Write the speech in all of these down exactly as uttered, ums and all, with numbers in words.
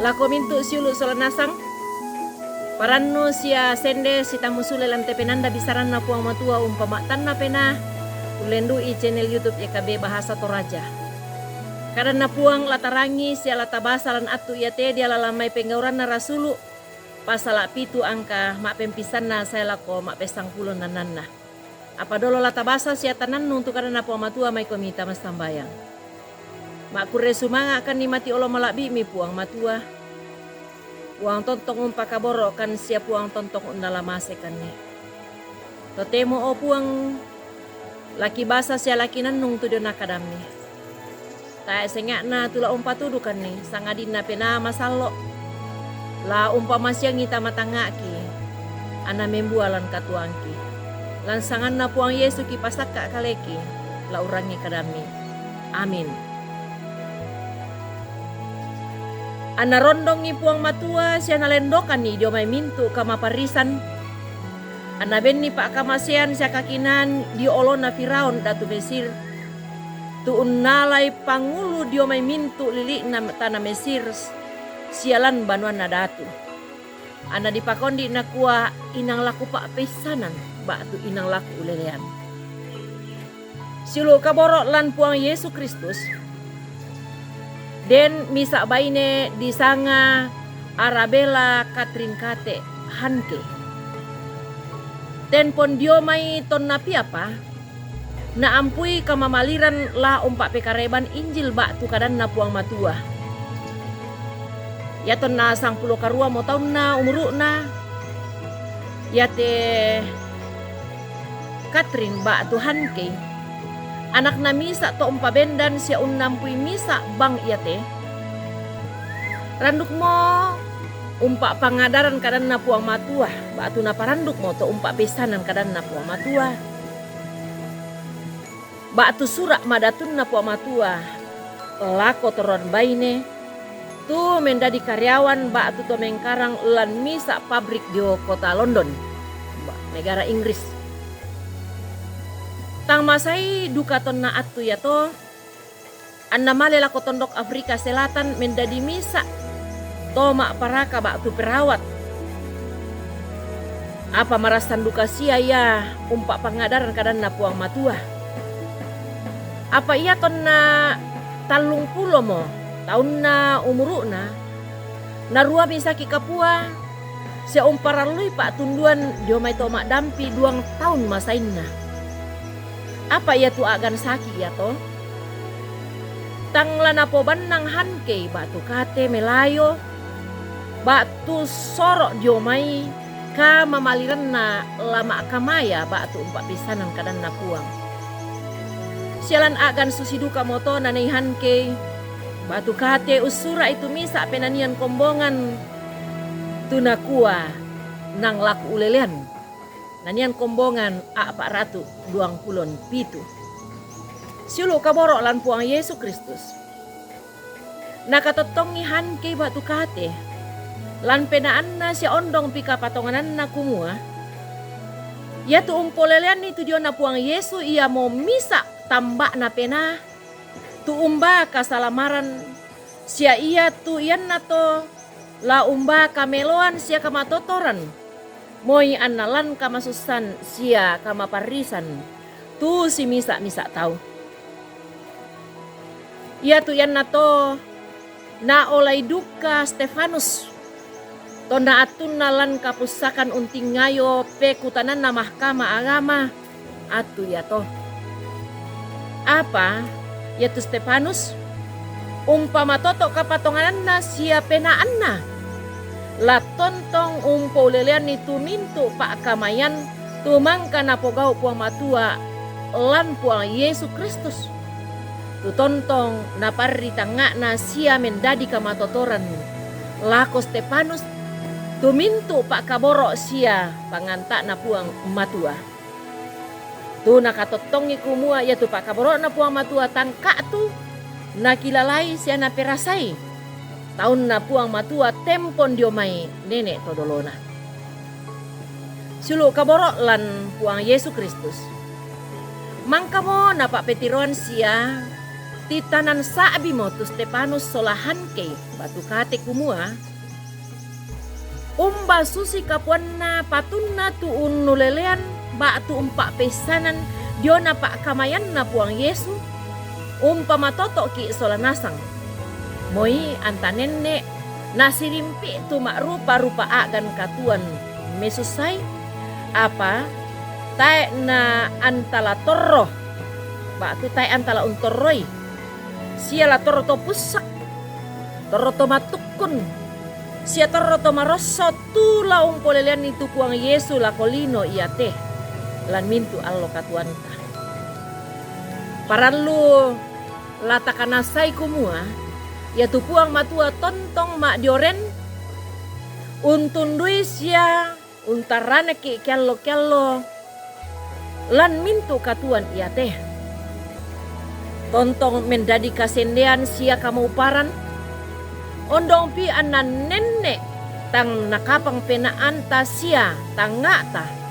Lako mintu' siulu' sola nasang, parannu sia sende sitammu sule lan te penanda bisaranna Puang Matua umpama'tanna penaa, ullendu'i channel YouTube Y K B Bahasa Toraja. Kadanna Puang la tarangi sia la tabasa lan attu iate diala lan mai penggauranna rasulu', pasala' pitu angka ma'pempissanna sae lako ma'pessangpulo nannanna. Apa dolo la tabasa sia tanannung tu kadanna Puang Matua, maikomi tama sambayang. Ma'kurre sumanga'kanni mati olo mala'bi'mi Puang Matua. Puang tontong umpakaboro'kan sia Puang tontong unnalamasekanni. Totemo, o Puang, laki basa sia laki nannung tu diona kadammi. Tae' senga'na tu la umpatudukanni, sangadinna penaa masallo'. La umpamasiangi tama tangnga'ki, anna membua lan katuoangki. Lan sanganna Puang Yesu kipasakka' kaleki, la urangi kadammi. Amin. Anna rondongi Puang Matua sia nalendokanni dio mai mintu' kamaparrisan, anna benni pa'kamasean sia kakinaan dio olona Firaun datu Mesir, tu unnalai pangulu dio mai mintu' lili'na tana Mesir sia lan banuanna datu. Anna dipakondi' nakua, inang la kupa'peissanan ba'tu inang la kuulelean. Siulu' kaboro' lan Puang Yesu Kristus. Den misa' baine disanga Arabella Katrin Kate Hanke. Tempon dio mai tonna piapa, naampui kamamaliran la umpa'pekareban Injil ba'tu kadanna Puang Matua. Iatonna sangpulo karuamo taunna umuru'na, iate Katrin ba'tu Hankei, anakna misa' to umpabendan sia unnampui misa' bang iate, randukmo umpa'pangadaran kadanna Puang Matua, ba'tu naparandukmo to umpa'peissanan kadanna Puang Matua. Ba'tu sura' madatunna Puang Matua lako torang baine, tu mendadi karyawan ba'tu to mengkarang lan misa' pabrik dio kota London, negara Inggris. Tang masai duka tonna attu iato, anna male lako tondok Afrika Selatan mendadi misa' to ma'paraka ba'tu perawat. Apa marassan duka sia ia umpa'pangadaran kadanna Puang Matua. Apa ia tonna tallungpulomo taunna umuru'na, naruami saki kapua sia umparallui pa'tunduan dio mai to ma'dampi duang taun masainna. Apa iatu a'gan saki iato? Tang la napobannang Hankei ba'tu Kate melayo, ba'tu soro' dio mai kamamaliranna la ma'kamaya ba'tu umpa'peissanan kadanna Puang. Sia lan a'gan susi dukamoto nanei Hankei ba'tu Kate ussura'i tu misa' penanian kombongan, tu nakua, nang la kuulelean. Nanian kombongan a'pa' ratu duangpulo pitu. Siulu' kaboro' lan Puang Yesu Kristus. Nakatottongi Hankei ba'tu Kate lan penaanna sia ondong pikapatongananna kumua, iatu umpoleleanni tu diona Puang Yesu iamo misa' tamba'na penaa, tu umbaa kasalamaran, sia iatu iannato la umbaa kameloan sia kamatotoran, moi anna lan kamasussan sia kamaparrisan tu simisa'-misa' tau. Iatu iannato naolai dukka Stefanus, tonna attunna lan kapussakan untingayo pekutananna Mahkamah Agama attu iato. Apa iatu Stefanus? Umpama toto' kapatongananna sia penaanna, la tontong umpouleleanni tu mintu' pa'kamayan tu mangka napogau' Puang Matua lan Puang Yesu Kristus, tu tontong naparri tangnga'na sia mendadi kamatotoran lako Stefanus, tu mintu' pa'kaboro' sia panganta'na Puang Matua. Tu nakatottongi kumua iatu pa'kaboro'na Puang Matua tangka'tu nakilalai sia naperasai taunna Puang Matua tempon dio mai nene' to dolona. Siulu' kaboro' lan Puang Yesu Kristus. Mangkamo napa'petiroan sia Titanan sa'bi mo tu Stepanus solahan kei batu kate kumua, umba susi kapuanna patunna tu unnulelean ba'tu umpa'peissanan diona pa'kamayanna Puang Yesu, umpamatoto'ki' sola nasang. Moi anta nenne' nasirimpi' tu ma'rupa-rupa a'gan katuoan mesussai, apa tae' na antala torro, ba'tu tae' antala untorroi, sia la torro to pussak, torro to mattukkun, sia torro to marosso tu la umpoleleanni tu Puang Yesu lako lino iate lan mintu' allo katuoanta. Parallu la takanassai kumua, iatu Puang Matua tontong ma'dioren untundui sia untarranekki' keallo-keallo lan mintu' katuoan iate. Tontong mendadi kasendean sia kamauparan, ondongpi anna nenne' tang nakapang pena'anta sia tangnga'ta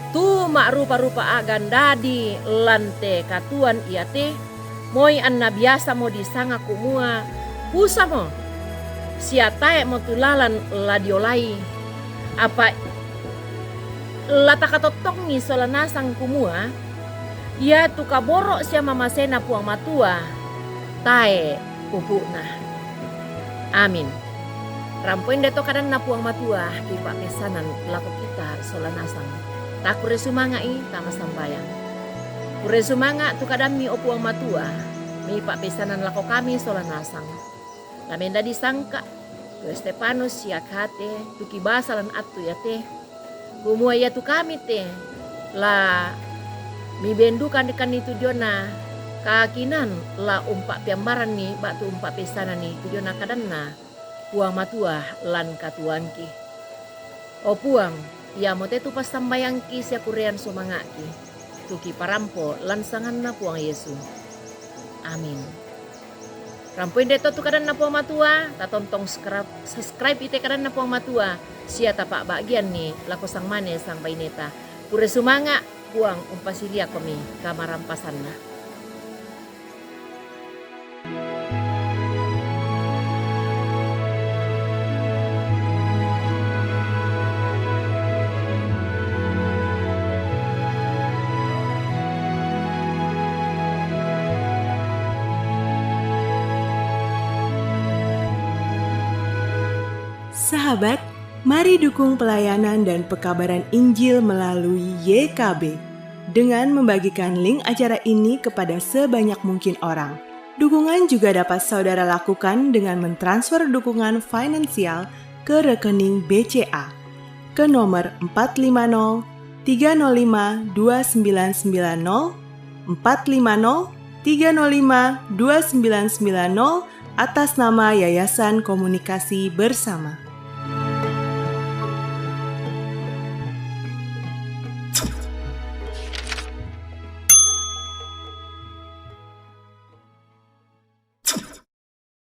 tu ma'rupa-rupa a'gan dadi lan te katuoan iate, moi anna biasamo disanga kumua pusamo sia tae'mo tu lalan la diolai. Apa la takatottongi sola nasang kumua, iatu kaboro' sia mamasena Puang Matua tae' pupu'na. Amin. Rampoin deto kadanna Puang Matua, kipa'peissanan lako kita sola nasang. Takurre sumanga'i, tama sambayang. Kurre sumanga' tu kadammi, o Puang Matua, mipa'peissanan lako kami sola nasang. La mendadi sangka' tu Stepanus sia Kate, tu kibasa lan attu iate, kumua iatu kami te la mibendukanni tu diona kakinaan la umpa'peambaranni ba'tu umpa'peissananni tu diona kadanna Puang Matua lan katuoangki. O Puang, iamote tu passambayangki sia kurrean sumanga'ki, tu kiparampo lan sanganna Puang Yesu. Amin. Rampoin deto tu kadanna Puang Matua, tatontong skra-, subscribe ite kadanna Puang Matua, sia tapa'ba'gianni lako sangmane sangbaineta. Kurre sumanga', Puang umpasiriakomi kamarampasanna. Sahabat, mari dukung pelayanan dan pekabaran Injil melalui Y K B dengan membagikan link acara ini kepada sebanyak mungkin orang. Dukungan juga dapat saudara lakukan dengan mentransfer dukungan finansial ke rekening B C A ke nomor empat lima nol tiga nol lima dua sembilan sembilan nol, empat lima nol tiga nol lima dua sembilan sembilan nol, atas nama Yayasan Komunikasi Bersama.